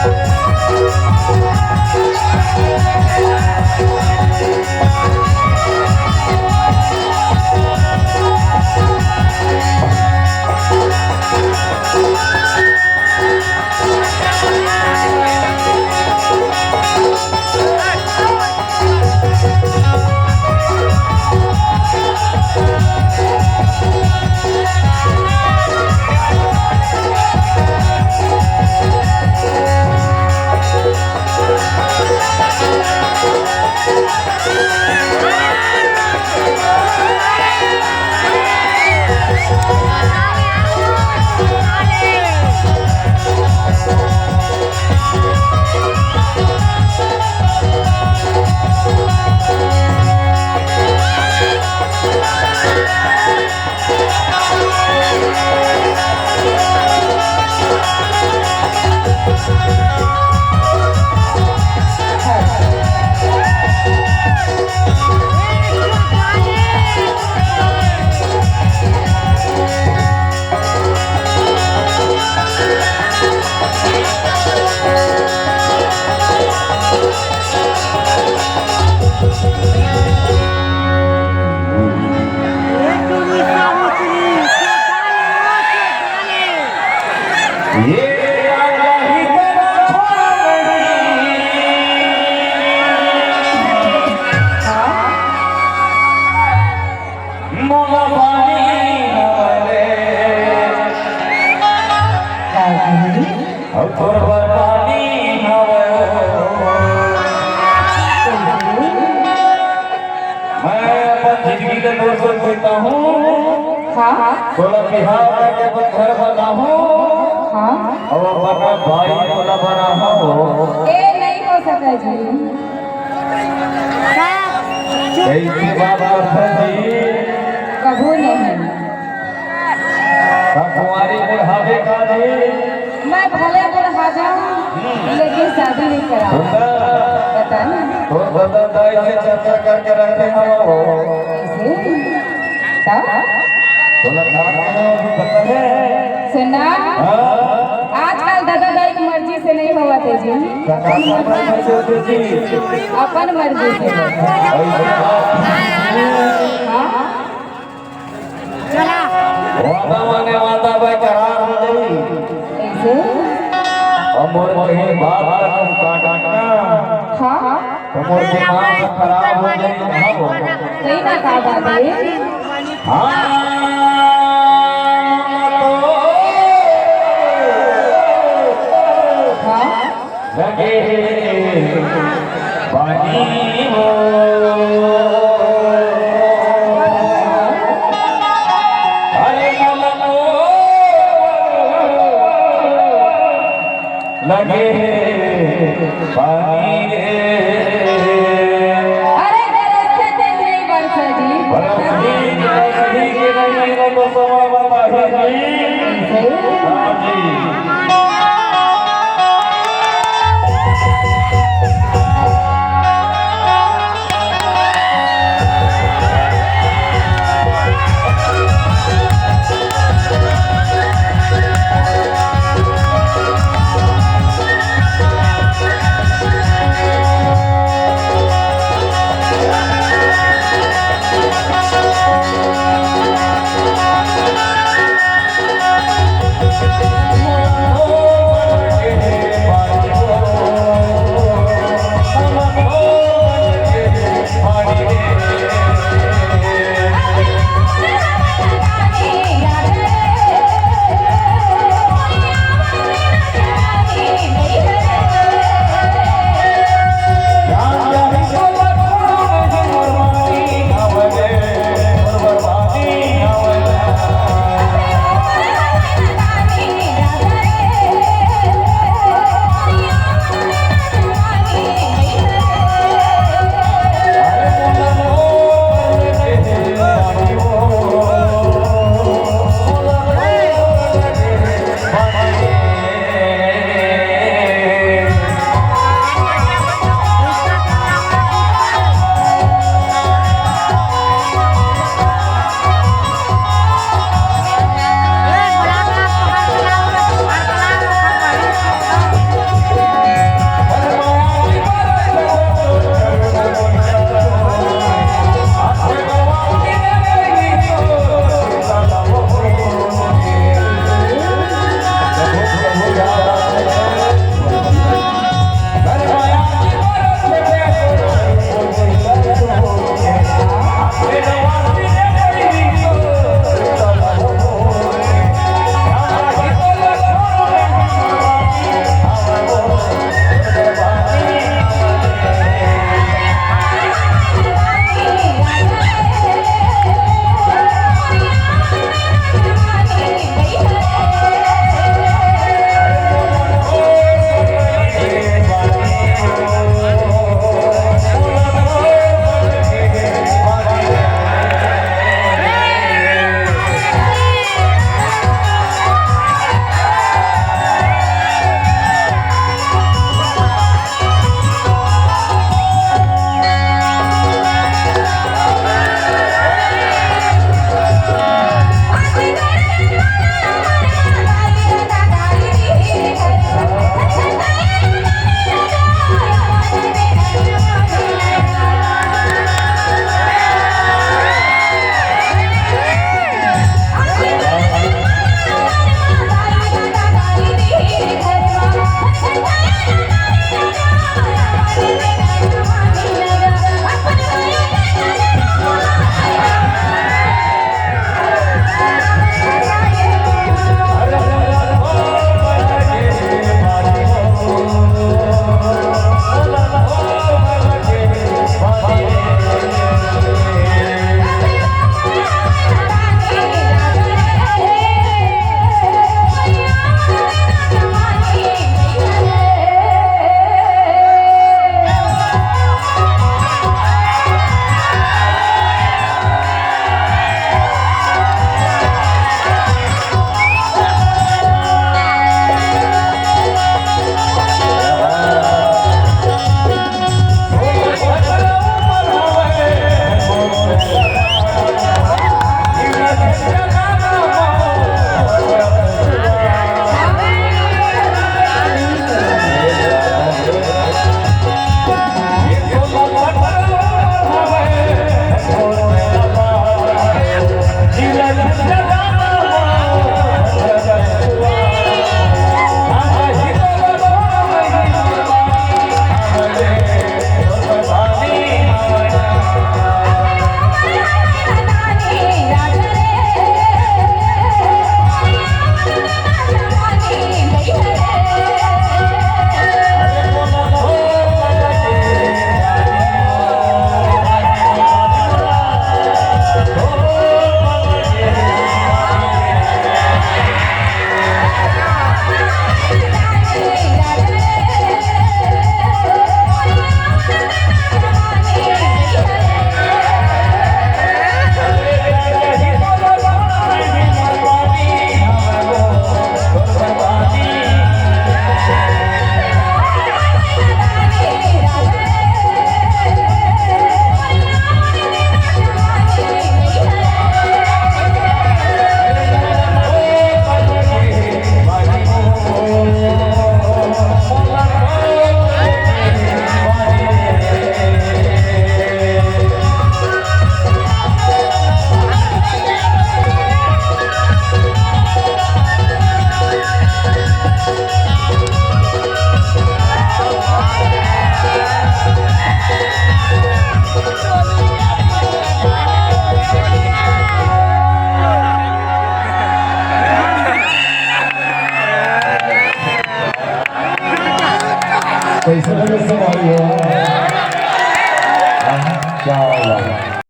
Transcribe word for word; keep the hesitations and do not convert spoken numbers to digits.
का कहली? अउ तोर बर पानी हवय। मैं अपन जिंदगी ले तोर से पूछता हूँ। हाँ। तोला बिहाव करके अपन घर बनाहूँ। हाँ। अउ अपन भाई तोला बनाहूँ। ए, नहीं हो सके जी। कइसे बात करथस जी? कभू नहीं। का कुंवारी बुढ़ाबे का जी? मैं भले बुढ़ा जाऊं, लेकिन शादी नहीं कराऊं। सुंदर। बता ना। तोर दादा दाई से चर्चा करके रखे हवं। कैसे? तब? तोला का करना अभी पता है? सुना। हाँ। आजकल दादा दाई की मर्जी से नहीं होवत हे जी। का, का, का मर्जी से होथे जी? अपन मर्जी से। ऐसे बात। हाँ। वादा माने वादा भाई करार हो जाई। कैसे? अउ मोर कहीं बात ला तुम काटना। हाँ। त मोर दिमाग खराब हो जाई, कहाँ हो? कहीं ना का बात है। हाँ, तो हाँ। लगे पानी हो। अरे नमन लगे पानी रे। अरे बरसते तेज नहीं बरसा जी। बरसनी, बरसनी के नहीं, नहीं तो समय बताइए जी। सही। हाँ जी। कैसे लगे सवारी हो? हाँ, क्या बात।